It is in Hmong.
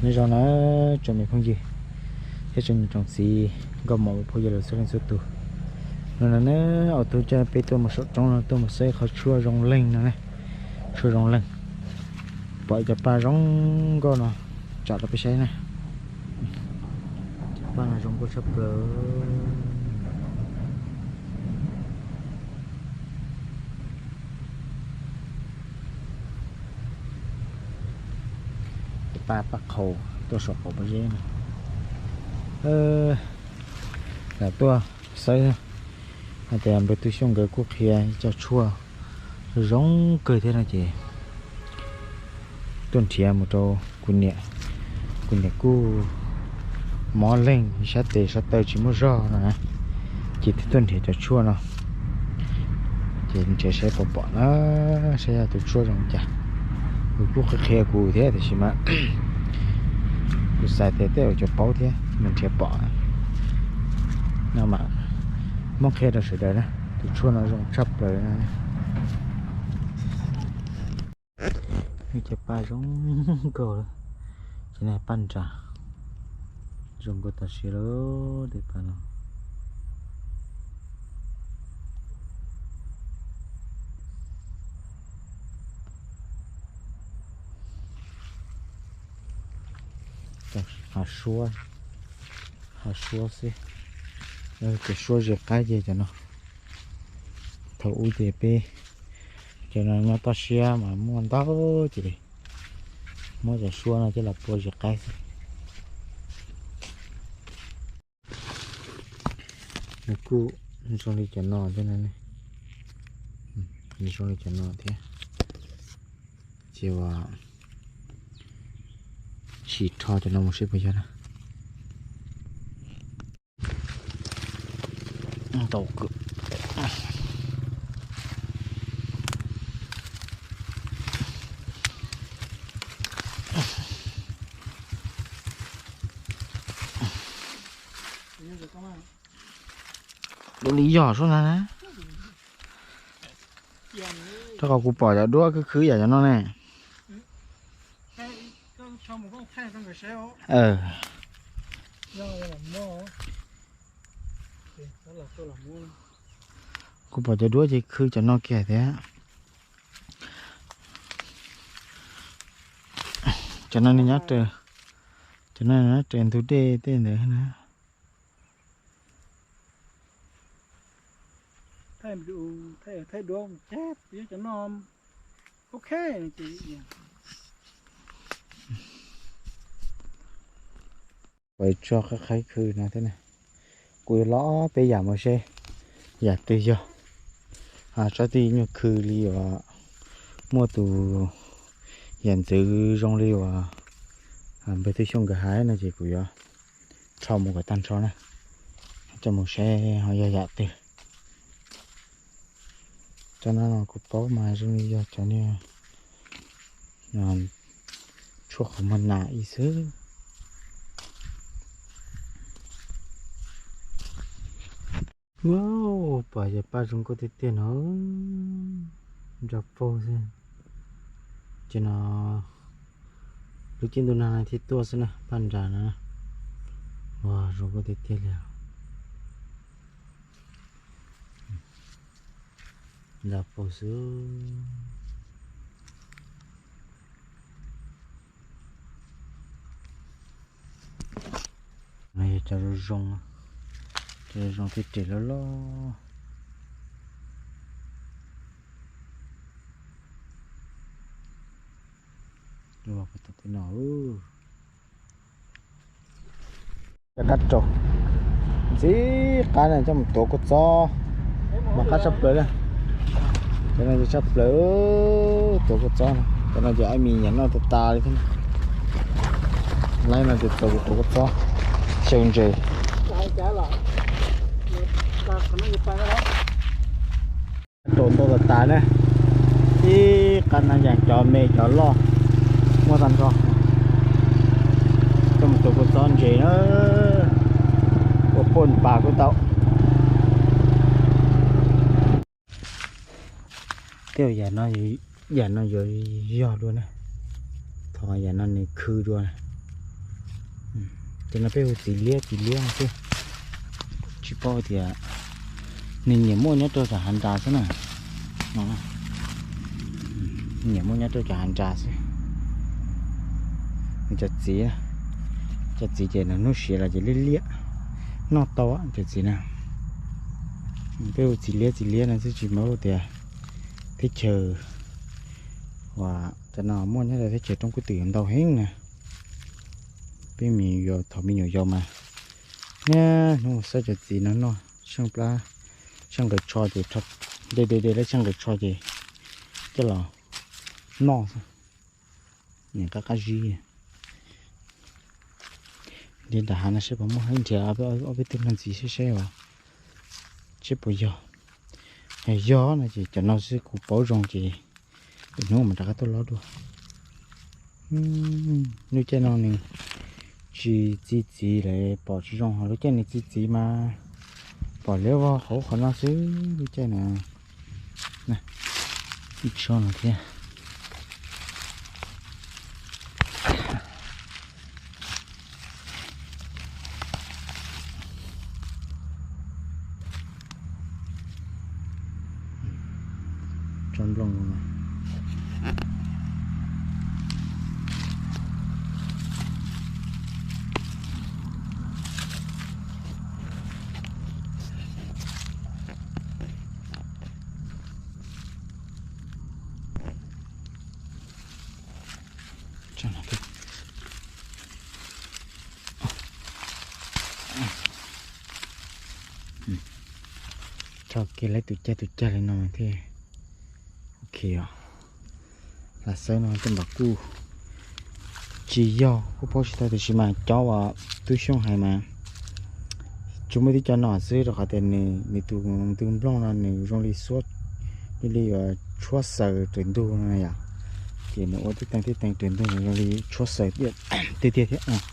Nyob zoo na tsoom me phooj ywg thiab tsoom niam tsoom txiv nkauj muam phooj ywg lawv txhua leej txhua tus. Hnub no na, ua tus coj peb tuaj mus saum roob no tuaj mus saib qhov tshuaj zoo leej no ne. Tshuaj zoo leej. Pom ib co paj zoo nkauj no, tsom rau peb saib na. Cov paj no zoo nkauj tshaj plaws. Cov paj, paj qhaus tuaj saum qaum pob zeb no. Lam tuaj saib hais tias npawg Tub Xyooj nkawd kuj qhia ib co tshuaj zoo kawg thiab no ces tuaj nrhiav mus rau kuv niam. Kuv niam kuj mob leeg, sab tes sab taw tsis muaj zog no na, ces twb tuaj nrhiav cov tshuaj no. Ces nrhiav saib puas pom na, saib yog tus tshuaj zoo cas. Kuv kuj qhia qhia kuv thiab tiam sis mas kuv xav tias tej zaum cov paub thiab mus nrhiav pom no mas muab qhia rau sawv daws na. Tus tshuaj no zoo tshaj plaws na. Ib co paj zoo nkauj, cov no paj nras, zoo nkauj tas siab lawm tej paj no. Hav suab, hav suab xwb. Cov suab zes qaib ces cov no. Thaum ub ces peb cov no nyob toj siab mas muaj ntau ces muab cov suab no coj los pua zes qaib xwb. Nws kuj zoo li cov no thiab, nws zoo li cov no thiab. Ces uas sim rho cov no mus seb puas yog na. Ntau kawg. Dua li yog sub ntag na. Rau qhov kuv pom cov duab khwb khwb yam cov no ne. Kuv pom cov duab ces khwb cov no kiag thiab. Cov no nyob raws, cov no nyob raws ntug dej tej ntawd na. Pais tso qab qhaib khw no thiab na. Kuv yuav los peb yam mus seb yam twg yog tsob twg nyuag khw li uas muaj tus yam ntxwv zoo li uas npawg Tub Xyooj nkawd hais no ces kuv yuav rho mus kom tag nrho na, coj mus saib ho yog yam twg. Cov no kuv paub mas zoo li yog cov niag tshuaj qhov muag nas ib xwb. Pom cov paj zoo nkauj tiag tiag no, nrog paug xwb. Ces no lub caij ntuj nag thiaj tuaj xwb na, paj nras no. Ua zoo nkauj tiag tiag li. Nrog paug xwb. No yog cov zoo zoo, cov zoo zoo thiab res loj loj. Cov qab rau ntxim qab no coj mus tuav kua txob mas qab tshaj plaws na. Cov no ces tshaj plaws, tuav kua txob no. Cov no ces aib mis nyam noj tas tas li thiab. Laib no ces txaus tuav kua txob xyaw ntses. Rau ntau tas tas na, ib qab na, yam cov me cov loj muaj tag nrho. Coj mus tuav kua txob ntses na, ua poj pas kuj tau. Tej yam no, yam no yuav yog dua na, thov yam no nws khw dua na. Cov no peb hu txiv liab txiv liab no xwb, tsis paub tias nws nyiam muaj nyob rau cov hav nras xwb na. No, nyiam muaj nyob rau cov hav nras xwb. Nws cov txiv, cov txiv ces nws hnub siav los ces liab liab, noj tau cov txiv na. Peb hu txiv liab txiv liab no xwb, tsis paub tias teb chaws uas cov no muaj nyob rau teb chaws roob kub twm ntau heev na. Peb me nyuam yaus, thaum me nyuam yaus mas niaj hnub xawb cov txiv no noj, tsheej plab, tsheej nqaws tsho ces, de de de lawv tsheej nqaws tsho ces coj los noj xwb. Niam qab qab zib. Nrhiav nram hav no saib puas muaj, nrhiav ob peb tug no ntxiv saib saib os, seb puas yog. Yog no ces cov no xwb kuv paub zoo ces lwm hnub mam rov qab tuaj lob dua. Lub caij no nws tsis txi txiv lawm pom tsis zoo, ho lub caij nws txi txiv mas pom liab vog hauv qhov no xwb lub caij no. Ib tsob no thiab. Tsob nplooj no. Tso kiag lawv tus cag tus cag li no thiaj ok os. Lam xawb no tej npam kuj tsis yog, kuj paub tsis tau, tiam sis mas cov uas tub Xyooj hais mas tsuas muaj tib co no xwb, rau qhov tias nws tus ntws nplooj no nws zoo li xuab, li li yuav tshuab xaws raws ntug no yom. Ces nws ua tib teev tib teev raws ntug zoo li tshuab xaws tiag tiag thiab.